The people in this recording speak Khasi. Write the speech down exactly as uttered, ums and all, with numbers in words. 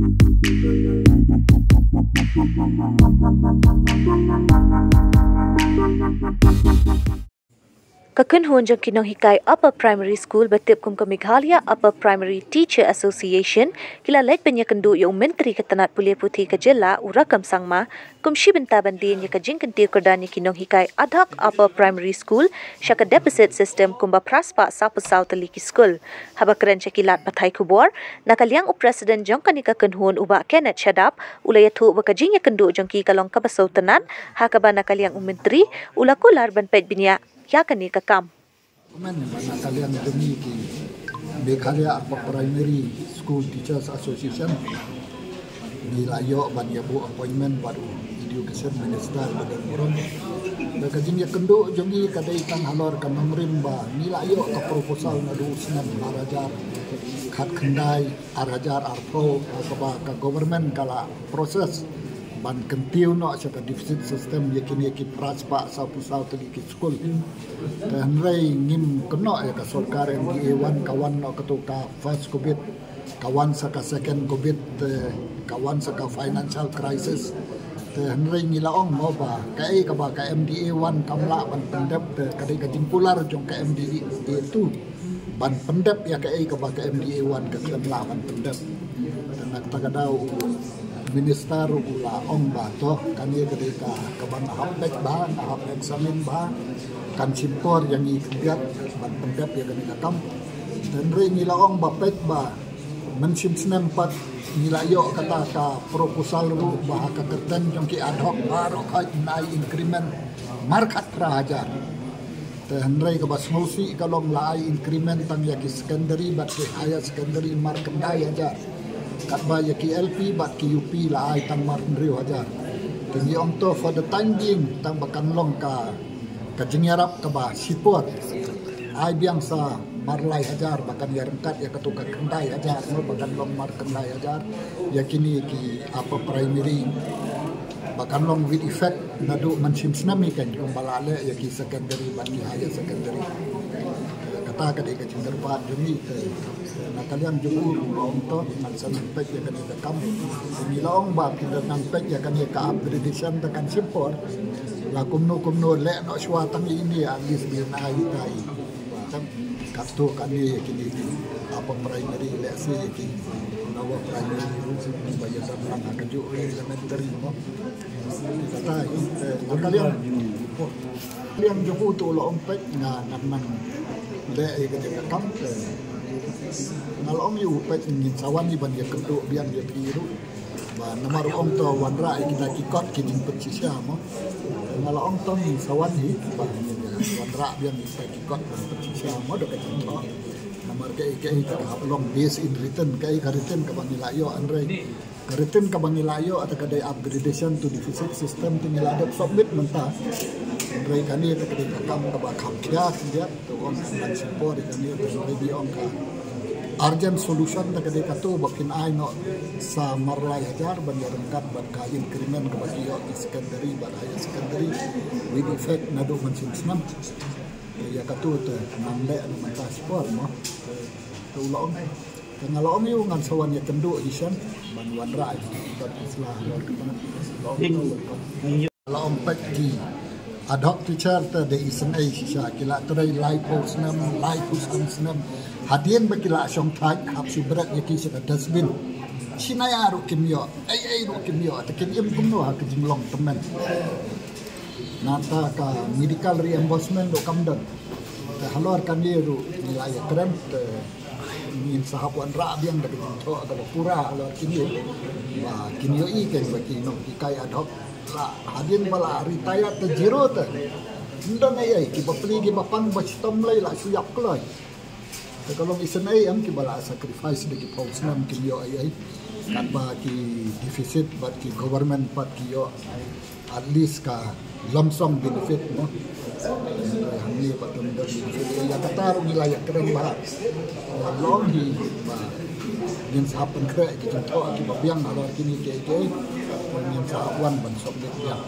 Ka kynhun jong ki nonghikai Upper Primary School ba tip kum ka Meghalaya Upper Primary Teacher Association ki la leit ban ïakynduh ïa u Myntri ka tnat pule puthi ka jylla u Rakkam Sangma kum shi bynta ban dien ïa ka jingkyntiew kyrdan ïa ki nonghikai ad hoc Upper Primary School sha ka deficit system kumba phra spah sawphew saw tylli ki skul. Haba kren sha ki lad pathai khubor, na ka liang u President jong kane ka kynhun u Bah Kenneth Shadap u la ïathuh ba ka jingïakynduh jong ki ka long kaba sngewtynnat, ha kaba na ka liang u Myntri u la kular ban peit bniah ïa kane ka kam. Kumne, na ka liang jong ngi ki Meghalaya Upper Primary School Teachers Association, ngi la ïoh ban ïa buh appointment bad u Education Minister ba don burom. Ba ka jingïakynduh jong ngi ka dei tang halor ka nongrim ba ngi la ïoh ka proposal naduh u snem ar hajar khatkhyndai, ar hajar arphew, ha kaba ka government ka la process ban kyntiew noh sha ka deficit system ïa kine ki phra spah sawphew saw tylli ki skul. Te hynrei ngim kynnoh ïa ka sorkar M D A one, ka wan noh kato ka first covid, ka wan sa ka second covid, te ka wan sa ka financial crisis. Te hynrei ngi la ong mo ba kaei kaba ka M D A one kam lah ban pyndep, te ka dei ka jingkular jong ka M D A two ban pyndep ïa kaei kaba ka M D A one ka khlem lah ban pyndep. Te na kata ka daw u Minister u la ong ba to kane ka dei ka, kaba nga hap peit bha, nga hap examine bha, kan shim por ïa ngi khyndiat ban pyndep ïa kane ka kam. Te hynrei ngi la ong ba peit ba mynshem snem pat ngi la ïoh kata ka proposal ruh ba ha ka kyrteng jong ki ad hoc baroh khoit nai increment mar khatphra hajar. Te hynrei kaba sngewsih ka long la ai increment tang ïa ki secondary bad ki higher secondary mar khyndai hajar. Katba ïa ki L P bad ki U P la ai tang mar hynriew hajar. Te ngi ong to for the time being tang ba kan long ka, ka jingïarap kaba shipor, ai biang sa mar lai hajar ba kan ïaryngkat ïa kato ka khyndai hajar, mo, ba kan long mar khyndai hajar ïa kine ki upper primary, ba kan long with effect naduh mynshem snem hi kein, kumba la leh ïa ki secondary bad ki higher secondary. Kata ka dei ka jingkyrpad jong ngi. Te na ka liang jong u ruh, ong to ngan sa nang peit ïa kane ka kam. Te ngi la ong ba phi dang nang peit ïa kane ka upgradation, te kan shim por. La kumno kumno leh noh shuwa tang ïa ine, at least ngin ai tai. Tang katto katne ïa kine ki upper primary, lehse ïa ki lower primary ruh ba ïa dang lang ha kajuh elementary, mo. Kata hi, eh, na ka liang, liang jong u to la ong peit nga nang nang leh ïa kane ka kam, eh, nga la ong ïa u peit ngin sa wan hi ban ïakynduh biang ïa phi ruh. Ba namar ong to wanrah ïa kita ki kot ki jingpynshisha, mo. Nga la ong to ngin sa wan hi ba ngin ïa wanrah biang ïa kita ki kot ban pynshisha, mo, da ka jingthoh. Namar kaei kaei ka hap long based in written, kaei ka written kaba ngi la ïoh, hynrei ka written kaba ngi la ïoh ata ka dei upgradation to deficit system, te ngi la dep submit mynta. Hynrei kane te ka dei ka kam kaba kham khia khyndiat. To ong kan shim por ïa kane, te hynrei ngi ong ka urgent solution te ka dei kato ba phin ai noh sa mar lai hajar ban ïaryngkat bad ka increment kaba ki ïoh ki secondary bad higher secondary with effect naduh mynshem snem. Te ïa kato te nang leh na mynta shipor, mo. Te, te u la ong, te nga la ong ïa u ngan sa wan ïakynduh hi shen ban wanrah ïa ki, ban sla halor kata. La ong to, la ong peit ki ad hoc teacher te da isynei shisha, ki la trei laiphew snem, laiphew san snem. Hadien ba ki la shong thait hap shu bret ïa ki sha ka dustbin. Shi naïa ruh kim ïoh, ei ei ruh kim ïoh, te kin im kumno ha ka jinglong tymmen. Nangta ka medical reimbursement ruh kam don. Te halor kane ruh ngi la ïakren, te ngin sa hap wanrah biang da ka jingthoh kaba pura halor kine. Ba kin ïohi kein ba ki nonghikai ad hoc la hadien ba la retire te zero te. Ym don ei ei, kiba plie kiba pang ba shitom lei la shu ïap kloi. Te ka long isynei em, kiba la sacrifice da ki phew snem kim ïoh ei ei. Katba ki deficit bad ki government pat ki ïoh at least ka lump sum benefit, mo. Hangne pat ym don benefit. Ïa kata ruh ngi la ïakren bha. Wan long hi ba ngin sa hap pynkhreh ki jingthoh kiba biang halor kine kiei kiei. Ngin sa hap wan ban submit biang.